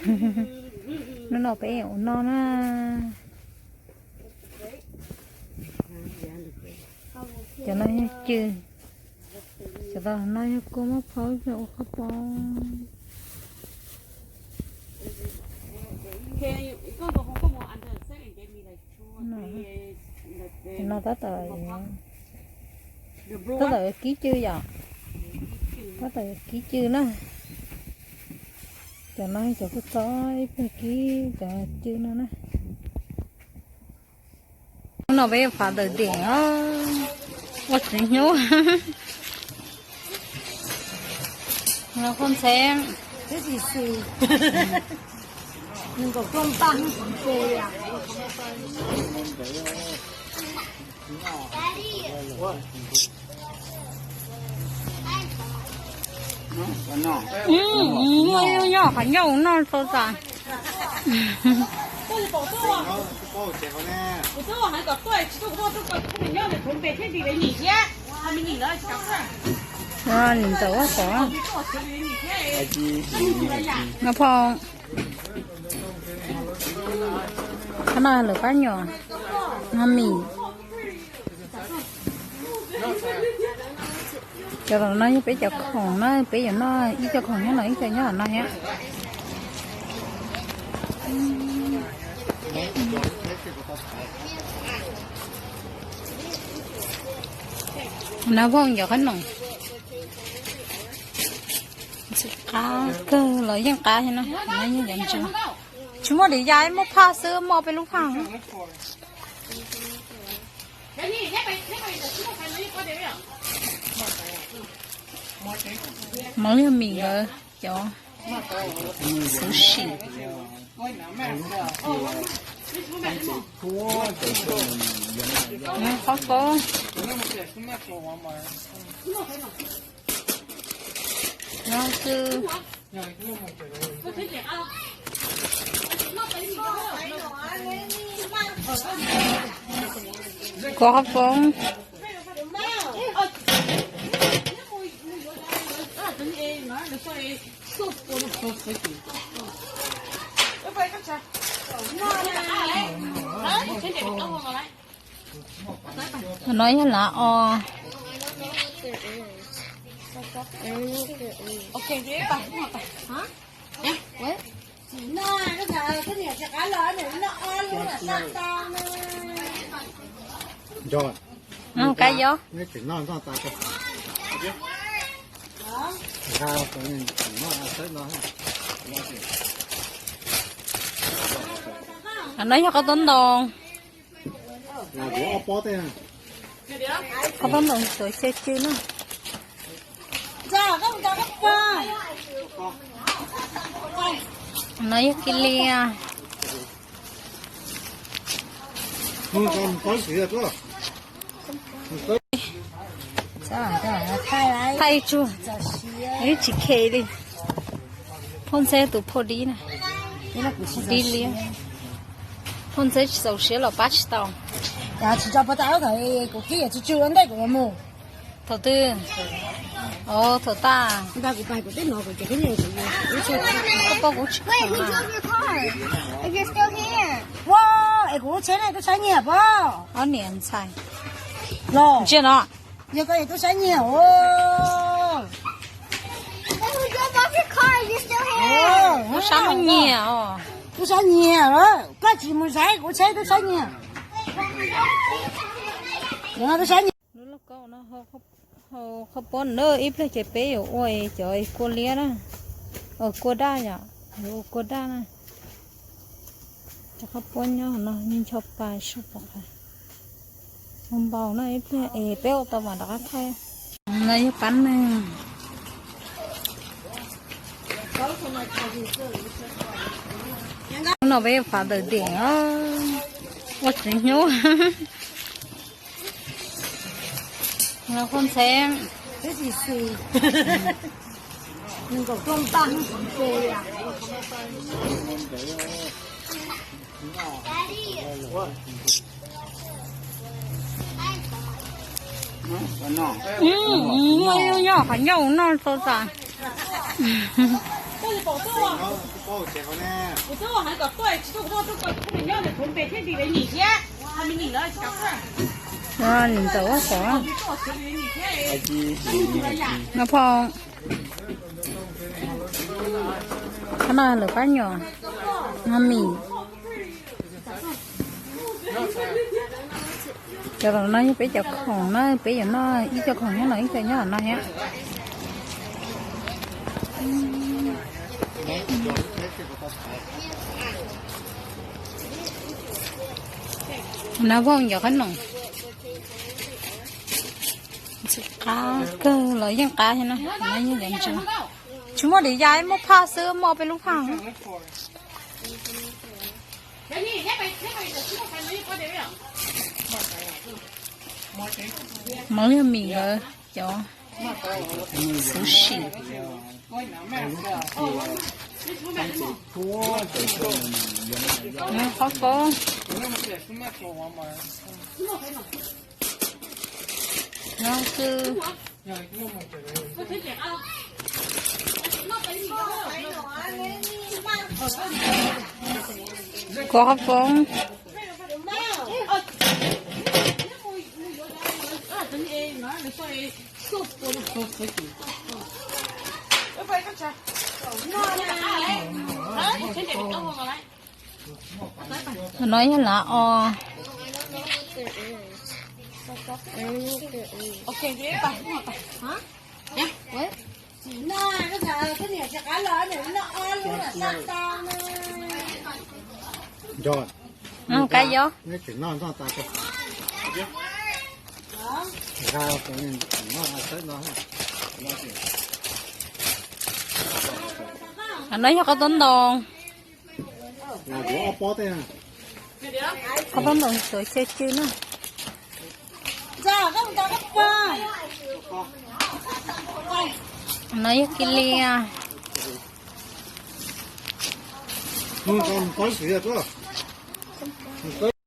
Hnub no peb yuav ua noj na. Cov no yog cw, cov no yog kua muaj phauj yog ua qhob poob. Cov no tab tom, tab tom kib cw yom, tab tom kib cw na. Cov no cov kua txob ib pliag kib cov cw no na. Hnub no peb yuav phav tawm diam os, ua txiv hnyuv. Los koj ntxheb. Muaj ib lub nyob qhov ncauj noj tau tas. Nim ntawm ua pom no phauj. Qhov no lawv pab nyuam, no mis. Cov no yog peb cov khoom na, peb yuav noj ib co khoom nyob no ib co nyob no thiab. No vooj yog qhob noom. Qab kawg los yeej qab thiab na, no yeej cov ntses. Tsis muaj li yam, muaj phaj xwb, muaj peb lub phaj. Mov yog mis nkawd cov xov xwm. Qhob poob. No xwb. Kua qhob poob. No yog lav os. Kab yob. No yog qhob tob ntoo. Qhob tob ntoo tuav xya cw na. No yog kiv lias. Thaij tsuag, ib tsis khe li. Phauj ntxheb tus phauj dib na, dib liab. Phauj ntxheb tsis txaus siab los pab tsis tau. Thaum twg? Os, thaum tas. Koj pom kuv tsis khoom na. Es kuv lub tsheb ne, koj saib nyiam pom? Ob niam ntxhais los ntsia no. Yog koj es tub saib nyiam os. Tub saib muaj nyiam os. Tub saib nyiam, koj tsis mus saib kuv tsheb tub saib nyiam. Tub saib nyiam. Lub lauj kaub no hau qhov pob na, ib pliag ces peb yuav ua cov kua liab na, kua daj yom, yuav ua kua daj na. Cov qhov pob nyob no yeej ncho pa sub pom qab. Ua npau na, ib pliag es peb ua tau mas rov qab thaij. No yog pab neeg. Hnub no peb yuav phav tawm diam os, ua txiv hnyuv. Los koj ntxheb. Muaj ib lub nyob qhov ncauj noj tau tas. Nim ntawm ua xov. No phoo. Qhov no lawv pab nyuam, no mis. Cov no yog peb cov khoom na, peb yuav noj ib co khoom nyob no, ib co nyob no thiab. No vooj yog qhob noom. Qab kawg los yeej qab thiab na, no yeej ntse. Tsis muaj li yam, muaj phaj xwb, muaj peb lub phaj. Mov yog mis nkawd cov xov sim. Qhob koob. No xwb. Kuv qhob koob. No yog lav os. Kab yob. No yog qos toob ntoo. Qos toob ntoo tsuav cw cw na. No yog kiv lias.